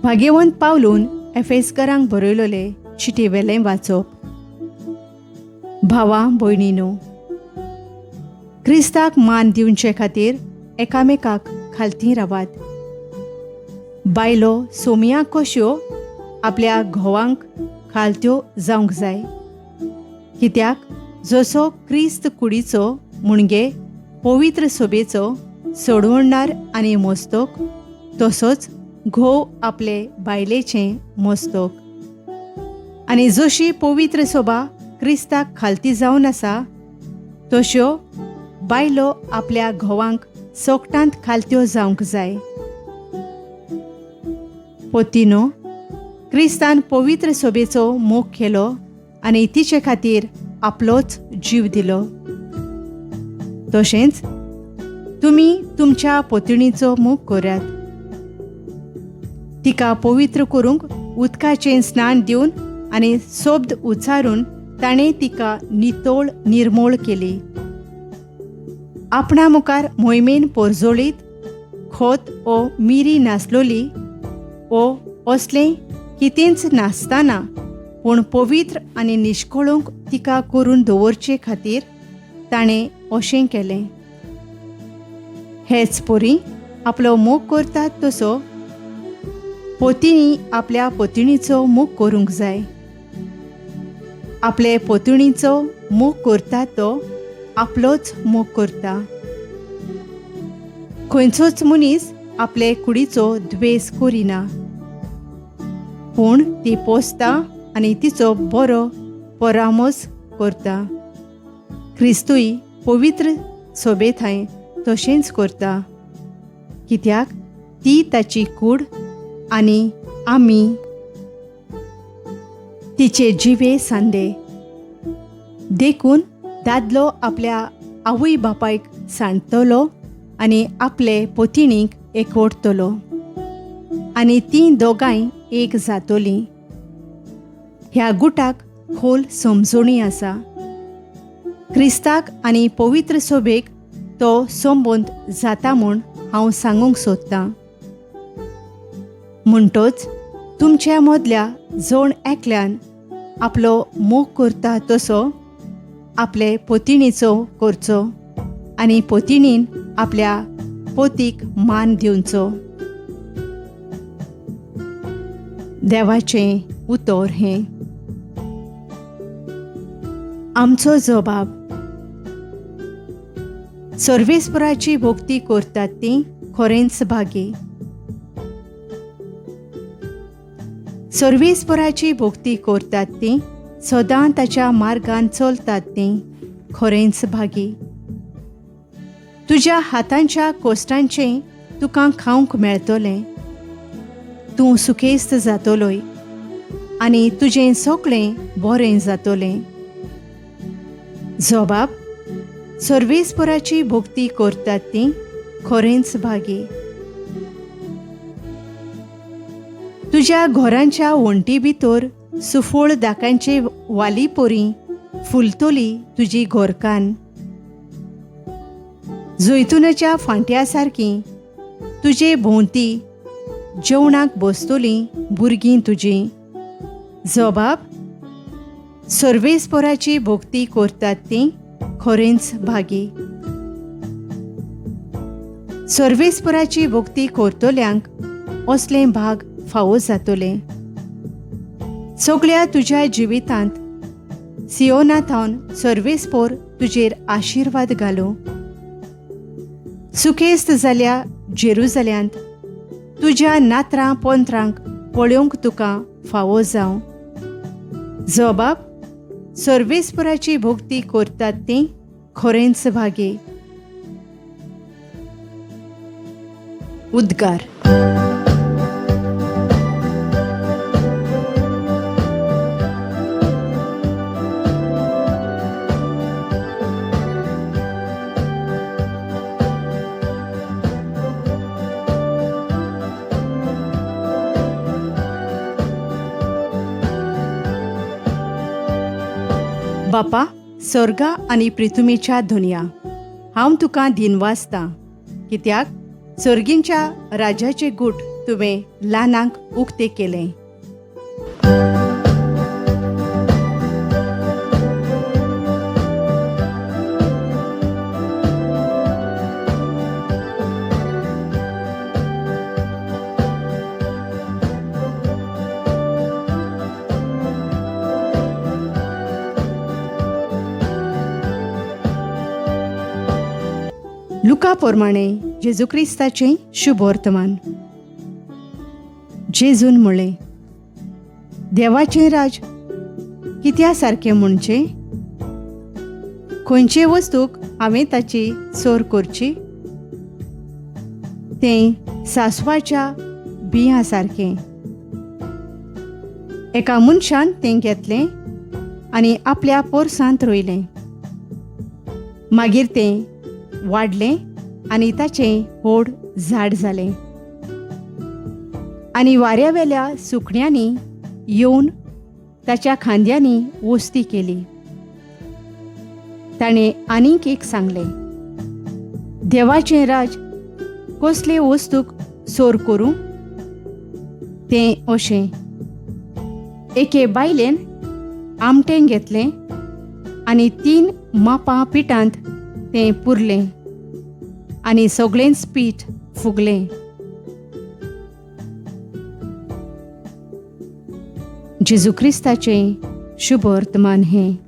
भाग्यवंत पावलून एफेसकरांक बरयलोले चिटयेवेलें वाचप. भावा भयणीनो, क्रिस्ताक मान दिवचे खातीर एकामेकाक खालती रावात. बायलो सोमया कश्यो आपल्या घोवांक खालत्यो जावंक जाय, कित्याक जसो क्रिस्त कुडीचो म्हणजे पवित्र सोबेचो सोडवणदार आनी मोस्तोक, तसोच घोव आपले बायलेचें मोस्तोक. आनी जशी पवित्र सोबा क्रिस्ताक खालती जावन आसा, तश्यो बायलो आपल्या घोवांक सोकटांत खालत्यो जावंक जाय. पोतिनो, क्रिस्तान पवित्र सोबेचो मोग केलो आनी तिचे खातीर आपलोच जीव दिलो. तशेंच तुमी तुमच्या पोतिणीचो मोग करात. तिका पवित्र करूंक उदकाचें स्नान दिवन आनी शब्द उच्चारून ताणें तिका नितोळ निर्मोळ केली. आपणा मुखार मोहिमेन पोरजोळीत खोत ओ मिरी नासलोली ओ असलें कितेंच नासतना, पूण पवित्र आनी निश्कळूंक तिका करून दवरचे खातीर ताणें अशें केलें. हेच परी आपलो मोग करतात तसो पोतिणी आपल्या पोतिणीचो मोग करूंक जाय. आपले पोतिणीचो मोग करता तो आपलोच मोग करता. खंयचोच मनीस आपले कुडीचो द्वेस करिना, पूण ती पोसता आनी तिचो बरो परामर्श करता. क्रिस्तूय पवित्र सोबेथांय तशेंच करता, कित्याक ती ताची कूड आनी आमी तिचे जिवे सांदे. देखून दादलो आपल्या आवय बापायक सांडतलो आनी आपले पोतिणीक एकवटतलो आनी तीं दोगांय एक जातोलीं. ह्या गुटाक खोल समजोणी आसा. क्रिस्ताक आनी पवित्र सोबेक तो संबंद जाता म्हूण हांव सांगूंक सोदतां. म्हणटोच तुमच्या मदल्या जण एकल्यान आपलो मोग करता तसो आपले पोतिणीचो करचो आनी पोतिणीन आपल्या पोतीक मान दिवचो. देवाचें उतर हें. आमचो जबाब. सर्वेस्पराची भक्ती करतात ती खरेंच भागी. सर्वेस्पराची भक्ती करतात ती सदां ताच्या मार्गान चलतात ती खरेंच भागी. तुज्या हातांच्या कोश्टांचें तुका खावंक मेळटलें. तूं सुखेस्त जातलोय आनी तुजें सगळें बरें जातलें. जबाब. सर्वेस्पराची भक्ती करतात ती खरेंच भागी. तुज्या घरांच्या वण्टी भितर सुफळ दाकांचे वाली परी फुलतली तुजी घरकान्न. जैतुनाच्या फांट्या सारकी तुजे भोंवती जेवणाक बसतलीं भुरगीं तुजीं. जबाब. सर्वेस्पराची भक्ती करतात ती खरेंच भागी. सर्वेस्पराची भक्ती करतल्यांक असलें भाग फावो जातलें. सगळ्या तुज्या जिवितांत सियोना थावन सर्वेस्पोर तुजेर आशिर्वाद घालूं. सुखेस्त जाल्या जेरुजाल्यांत तुज्या नात्रां पोंत्रांक पळोवंक तुका फावो जावं. जबाब. सर्वेस्पराची भक्ती करतात ती खरेंच भागी. उद्गार. बापा स्वर्गा आनी पृथ्वीच्या धुनया, हांव तुका दिनवासतां, कित्याक सर्गींच्या राजाचे गूट तुवें ल्हानांक उक्तें केलें. लुका प्रमाणे जेजू क्रिस्ताचें शुभवर्तमान. जेजून म्हणलें, देवाचें राज कित्या सारकें म्हणचें? खंयचे वस्तूक हांवें ताची सोर करची? तें सासवाच्या बियां सारकें. एका मनशान तें घेतलें आनी आपल्या पोरसांत रोयलें. मागीर तें वाडलें आनी ताचें व्हड झाड जालें आनी वाऱ्यावेल्या सुकण्यांनी येवन ताच्या खांद्यांनी वस्ती केली. ताणें आनीक एक सांगलें, देवाचें राज कसले वस्तूक सोर करूं? तें अशें, एके बायलेन आमटें घेतलें आनी 3 मापां पिठांत तें पुरलें आनी सगळेंच पीठ फुगलें. जेजू क्रिस्ताचें शुभ वर्तमान हें.